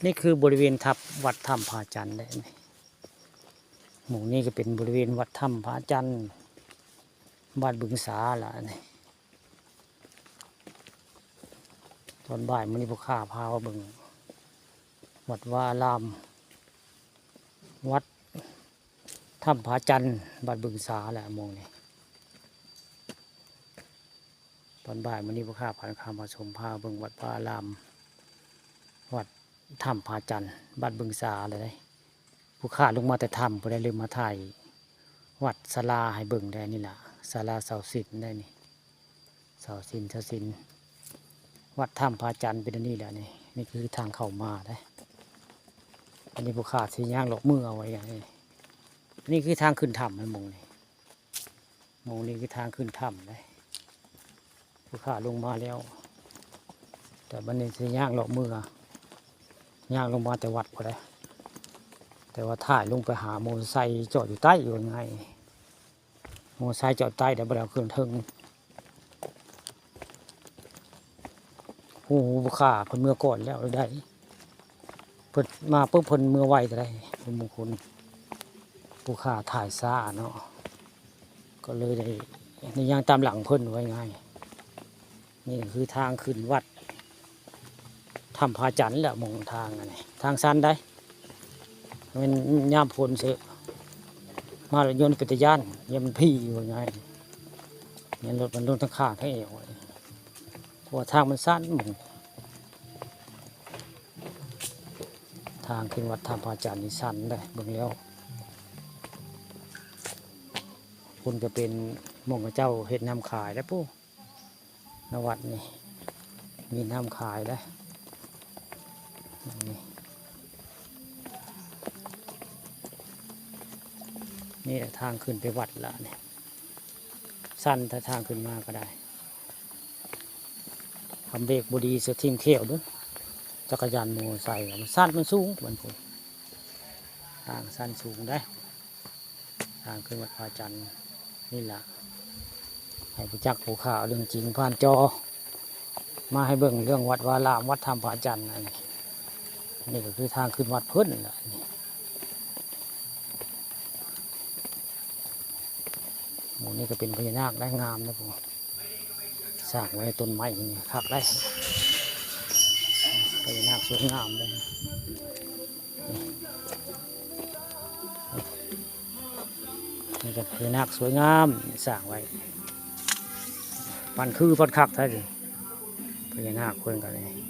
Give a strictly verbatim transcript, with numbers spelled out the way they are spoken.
นี่คือบริเวณทับวัดถ้ำพระจันทร์เลยนี่ หมู่นี้ก็เป็นบริเวณวัดถ้ำพระจันทร์ บ้านบึงสาละนี่ ตอนบ่ายมื้อนี้ผู้ข้าพามาเบิ่ง วัดวาอาราม วัดถ้ำพระจันทร์ บ้านบึงสาแหละหมู่นี้ ตอนบ่ายมื้อนี้ผู้ข้าพาข้ามาชม พาเบิ่งวัดวาอาราม วัดถ้ำพระจันทร์ บ้านบึงสาเลย ผู้ข้าลงมาแต่ถ้ำพุ้นได้ เลยมาถ่ายวัดศาลาให้เบิ่งได้นี่ล่ะ ศาลาเสาศีลได้นี่ เสาศีล เสาศีล วัดถ้ำพระจันทร์เป็นอันนี้แหละนี่ นี่คือทางเข้ามาได้ อันนี้ผู้ข้าสิย่างเลาะเมือเอาไว้อย่างนี้ นี่คือทางขึ้นถ้ำมันหมู่นี่ หมู่นี่คือทางขึ้นถ้ำเลย ผู้ข้าลงมาแล้ว แต่บัดนี้สิย่างเลาะเมือ ย่างลงมาแต่วัดพุ้นได้ แต่ว่าถ่ายลงไปหามอเตอร์ไซค์จอดอยู่ใต้อยู่ไง มอเตอร์ไซค์จอดใต้ แต่บ่ได้เอาขึ้นเทิง ผู้ ผู้ข้าเพิ่นเมือก่อนแล้วได้ เพิ่นมาปุ๊บเพิ่นเมือไวก็ได้ เป็นมงคล ผู้ข้าถ่ายช้าเนาะ ก็เลยได้ ได้ย่างตามหลังเพิ่นว่าง่าย นี่คือทางขึ้นวัดถ้ำพระจันทร์แหละ หม่องทางอันนี้ ทางชันได้ มันยามฝนเสอะ มารถยนต์เป็นตาย้าน ยามมันผีว่าง่าย เนี่ยรถมันลงทางข้างทางเอว เพราะว่าทางมันชันหมู่ ทางขึ้นวัดถ้ำพระจันทร์นี่ชันได้ เบิ่งแล้ว พุ้นก็เป็นหม่องเขาเจ้าเฮ็ดน้ำขายแล้วปู้ นวัดนี่ มีน้ำขายแล้ว นี่ นี่แหละทางขึ้นไปวัดละนี่ ชัน ถ้าทางขึ้นมาก็ได้ ทำเบรกบ่ดีเสียทิ่มเขี้ยวเด้อ จักรยานมอไซค์มันชัน มันสูง มันพุ้น ทางชันสูงได้ ทางขึ้นวัดพระจันทร์นี่ล่ะ ให้ผู้จักผู้ข้าเอาเรื่องจริงผ่านจอ มาให้เบิ่งเรื่องวัดวาอาราม วัดถ้ำพระจันทร์อันนี้ นี่ก็คือทางขึ้นวัดเพิ่นล่ะนี่ หมู่นี้ก็เป็นพญานาคได้งามนะผม สร้างไว้ต้นไม้นี่คักได้ พญานาคสวยงามเลย นี่ นี่ก็พญานาคสวยงามสร้างไว้ ปั้นคือปั้นคักแท้จริง พญานาคเพิ่นก็เลย